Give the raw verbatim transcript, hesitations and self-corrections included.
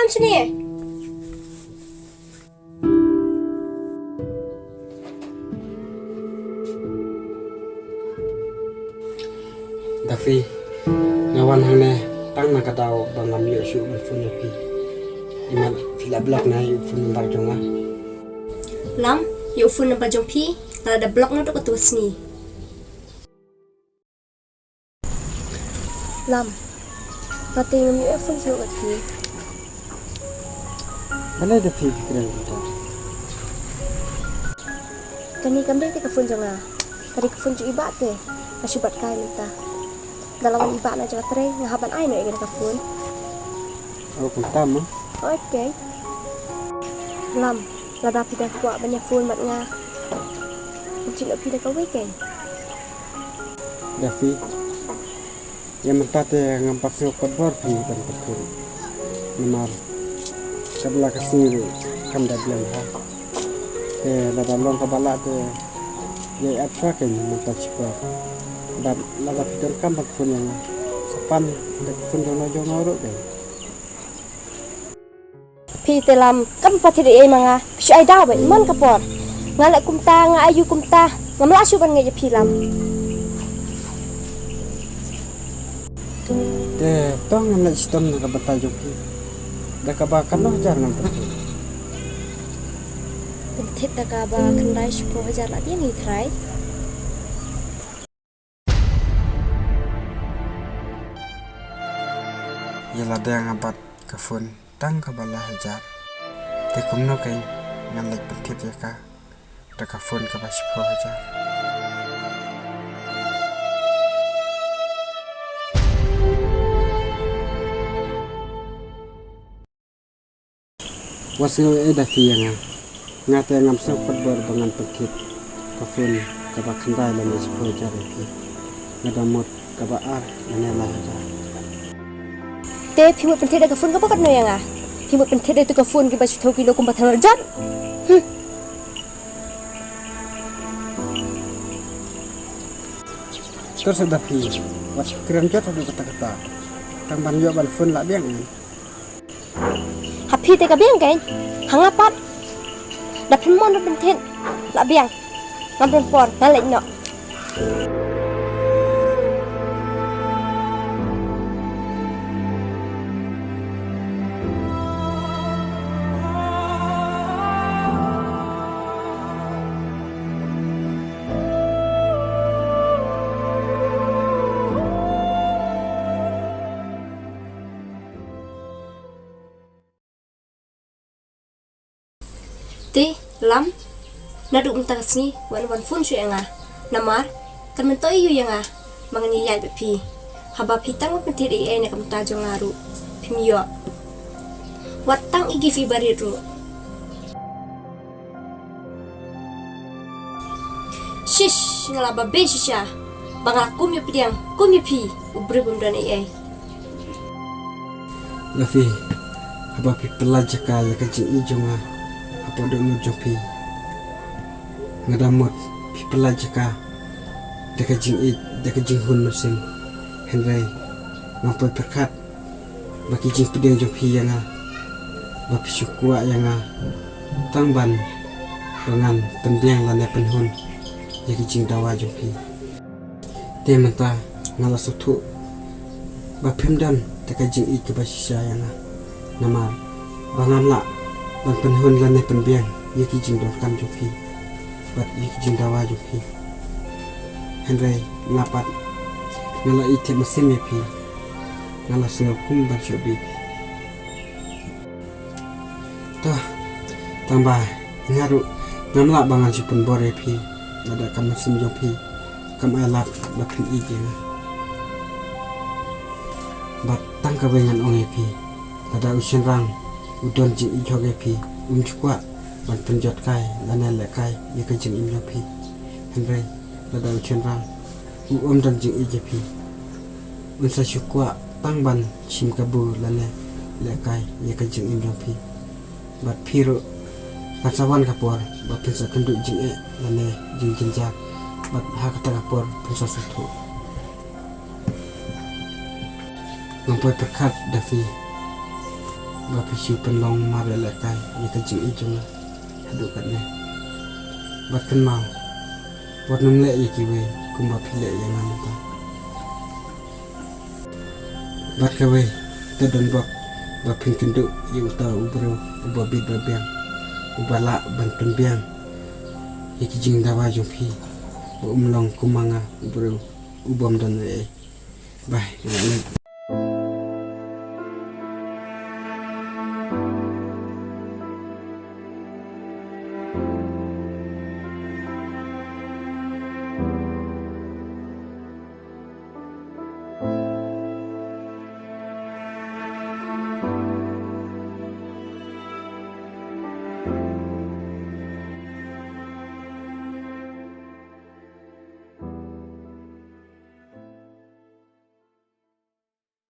Shini. Dafi, nga wan hangne tang na ka daw ba ngam ïoh shuh ban phone ïa phi. Imat phi la block na ïa u phone number jong nga. Lam, ïa u phone number jong phi nga la da block naduh katto ka sngi. Lam, nga te ngam ïoh phone shuh ïa phi. Balei Dafi phi kren kumta? Kane kam dei te ka phone jong nga. Ka dei ka phone jong i bah te. Nga shu bat kai mynta. Da la wan i bah na jaka trei, nga hap ban ai noh ïa kane ka phone. Oh, kumta mo? Okay. Lam, lada phi da kwah ban ïa phone bad nga, phin jin ïa phi da kawei keiñ. Dafi, ïa mynta te ngam pat sngew pat bor phi ban pynthut. Namar katba la ka sngi ruh kam da biang bha. Te lada long kaba lah te ïa ap shuwa keiñ mynta shipor. Bad lada phi donkam ban phone ïa nga, sa pan da ka phone jong no jong no ruh keiñ. Phi te Lam, kam pat thied ei ei ma nga, phi shu ai daw beit man ka por. Nga leh kumta, nga aiu kumta, ngam lah shuh ban ngeit ïa phi Lam. Te to ngan leit shitom na ka bynta jong phi. Da kaba katno hajar ngan pynthied? Pynthied da kaba khyndai shiphew hajar la biang hi trai. Ïa lada nga bat ka phone tang kaba lai hajar, te kumno keiñ ngan leit pynthied ïa ka da ka phone kaba shiphew hajar? Wat sngew ei ei Dafi ïa nga. Nga te ngam sngew pat bor ba ngan pynthied ka phone kaba khyndai lane shiphew hajar ïa phi. Nga da mut kaba ar lane lai hajar. Te phi mut pynthied da ka phone kaba katno ïa nga? Phi mut pynthied da tu ka phone kiba shi thew kilo kumba thanar jan. Hmm. Ter sa Dafi, wat kren jot haduh katta katta. Tang ban ïoh ban phone la biang. Ha phi te ka biang keiñ, ha nga pat. Da phin mon ruh pynthied, la biang. Ngam don por, nga leit noh. Te, Lam, naduh mynta ka sngi, wat nym phone shuh ïa nga. Namar, kan myntoi aiu ïa nga, ba ngan ïaid bad phi. Haba phi tang ban pynthied ei ei na ka bynta jong nga ruh, phim ïoh. Wat tang ïa ki phi barit ruh. Shish, nga la babe shisha, ba nga la kum ïa pdiang, kum ïa phi, u briew bym don ei ei. Dafi, haba phi pyllait jaka ïa ka jingïeit jong nga hapoh dohnud jong phi, nga da mut phi pyllait jaka da ka jingïeit, da ka jinghun mynsiem. Hynrei ngam poi pyrkhat ba ki jingpdiang jong phi ïa nga, ba phi shu kwah ïa nga tang ban ba ngan pynbiang lane pynhun ïa ki jingdawa jong phi. Te mynta nga la sngewthuh ba phim don te ka jingïeit kaba shisha ïa nga. Namar ba ngam lah ban pynhun lane pynbiang ïa ki jingdonkam jong phi bad ïa ki jingdawa jong phi. Hynrei nga pat nga la ïeit thep mynsiem ïa phi. Nga la sngew kum ban shu bit. To, tang ba nga ruh ngam lah ba ngan shu pynbor ïa phi, lada ka mynsiem jong phi kam ai lad ba phin ïeit ïa nga. Bad tang kawei ngan ong ïa phi, lada u shynrang u don jingïeit hok ïa phi, um ju kwah ban pynjot kai lane leh kai ïa ka jingim jong phi. Hynrei lada u shynrang u ym don jingïeit ïa phi, un sa shu kwah tang ban shim kabu lane leh kai ïa ka jingim jong phi. Bad phi ruh kan sa wan ka por ba phin sa kynduh jingeh lane jingjynjar, bad ha kata ka por phin sa sngewthuh. Ngam poi pyrkhat, Dafi. ba phi shu pynlong mareh lehkai ïa ka jingïeit jong nga haduh katne. Bad kynmaw, wat nym leh ïa kiwei kumba phi leh ïa nga mynta. Bad kawei, to don bok ba phin kynduh ïa uta u briew uba bit ba biang, uba lah ban pynbiang ïa ki jingdawa jong phi, ba um long kum ma nga, u briew u bym don ei ei. Bye.